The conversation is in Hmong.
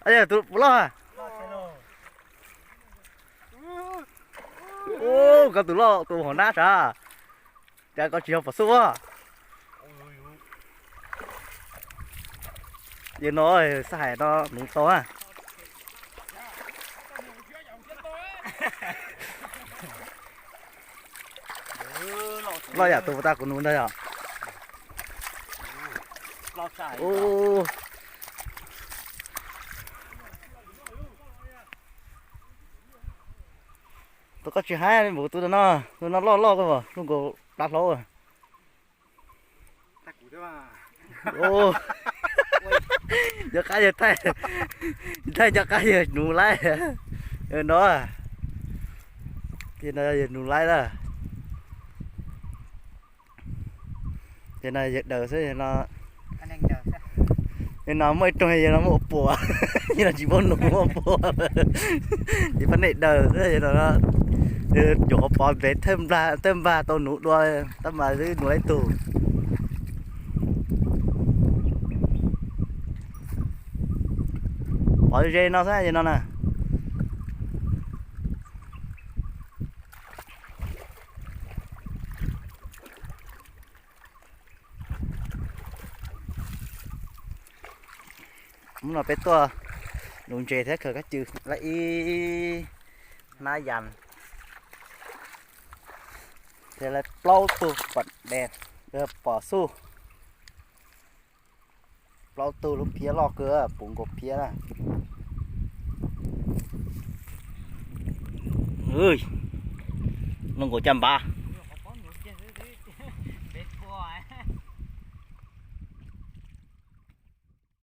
Yog tus puas loj? Ub, koj tus loj tus hauv nab sav, cas koj tsis yog pom xub a? Yog no xab hais no nuv tau a. Loj yam tus tag kuv nuv ntag yom. Tus koj tsis hais mus tus no, tus no loj loj koj, lub nkaus plab hlaub. Cov qab yawg thaij, thaij cov qab yawg nuv laib no. Ces no yawg nuv laib lawm. Ces no yawg daws xwb no. Yawg no muaj ib rooj yawg no muaj ua puas, yawg no tsis muaj nuv ua puas. Ces pab nej daws xwb yawg no. Yawg cov qhov pov ntev thawj npag tau nuv dua, tab mas twb nuv laib tug. Pov ze no xwb yawg no na. Hnub no peb tuaj nuv ntses thiab khaws kab cw lawm ib hnab yas, thiab lawm plaub tug pom dej, pom xub. Plaub tug lub phiab loj kawg, puv nkaus phiab na. Lub nkaus caj npab.